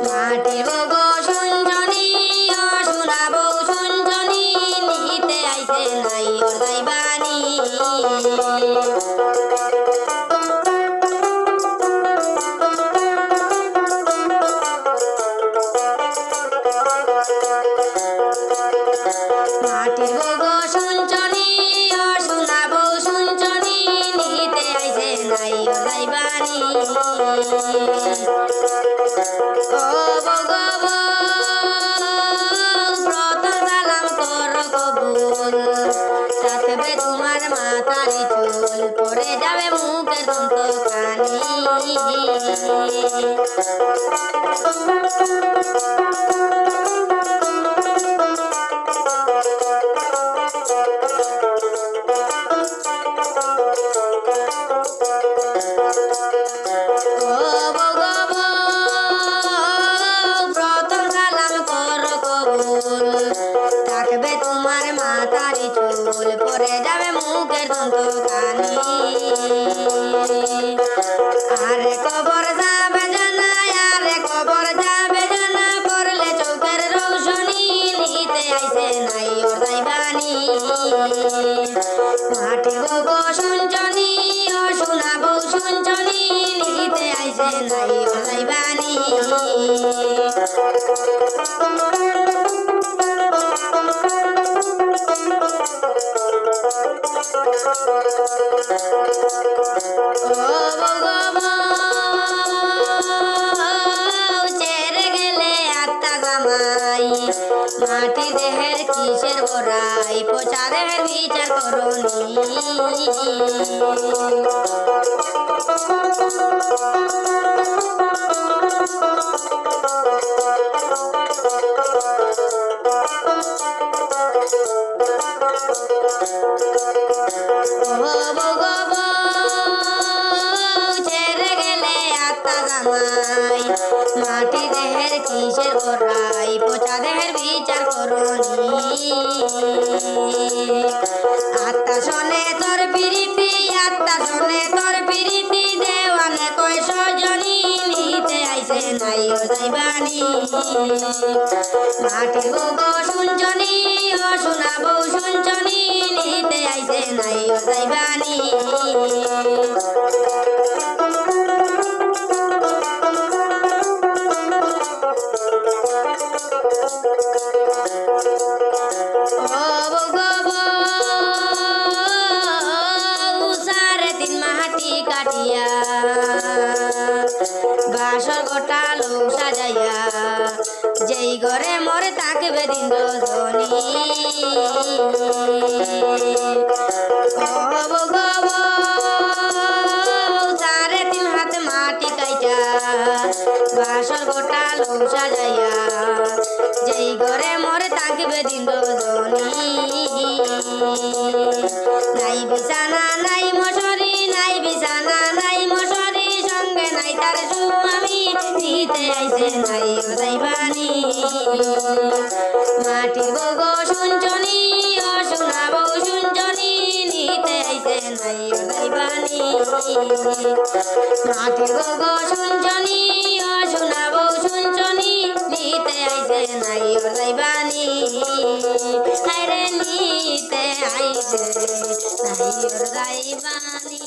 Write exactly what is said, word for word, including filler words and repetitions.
মাটির বউ গো শুনছনি, ও সোনা বউ শুনছনি, নিতে আইছে নাইওর যাইবানি। মাটির বউ গো শুনছনি, ও সোনা বউ শুনছনি, নিতে আইছে নাইওর যাইবানি। ও বউ গো বউ, প্রথম সালাম করো কবুল, থাকবে তোমার মাথার চুল, পড়ে যাবে মুখের দন্ত কানি। ও বউ গো বউ, প্রথম সালাম করো কবুল, থাকবে তোমার মাথার চুল, পড়ে যাবে মুখের দন্ত কানি। আরে কবর যাবে জানা, আরে কবর যাবে জানা, পড়লে চোখের রৌশনি, নিতে আইছে নাইওর যাইবানি। মাটির বউ গো শুনছনি, ও সোনা বউ শুনছনি, নিতে আইছে নাইওর যাইবানি। ও বউ গো বউ, ছেড়ে গেলে আত্মা জামাই, মাটি দেহের কিসের বড়াই, পচা দেহের বিচার করনি। ও বউ গো বউ, ছেড়ে গেলে আত্মা জামাই, মাটি দেহের কিসের বড়াই, পচা দেহের বিচার করনি। আত্মা শোনে তোর পিরিতি, আত্মা শোনে তোর পিরিতি, দেওয়ানে কয় সজনি, নিতে আইছে নাইওর যাইবানি। মাটির বউ গো শুনছনি, ও সোনা বউ শুনছনি, নিতে আইছে নাইওর যাইবানি। ও বউ গো বউ, সাড়ে তিন মাটি কাটিয়া, বাসর ঘরটা লউ সাজাইয়া, যেই ঘরে মোর থাকবে দিন রজনী। ও বউ গো বউ, সাড়ে তিন হাত মাটি কাইটা, বাসর ঘরটা লউ সাজাইয়া, যেই ঘরে মোর থাকবে দিন রজনী। নাই বিছানা, নাই মশারি, নাই বিছানা, নাই মশারি, সঙ্গে নাই তার স্বামী, নিতে আইছে নাইওর যাইবানি। মাটির বউ গো শুনছনি, ও সোনা বউ শুনছনি, নিতে আইছে নাইওর যাইবানি। মাটির বউ গো শুনছনি, ও সোনা বউ শুনছনি, নিতে আইছে নাইওর যাইবানি। হায়রে নিতে আইছে নাইওর যাইবানি।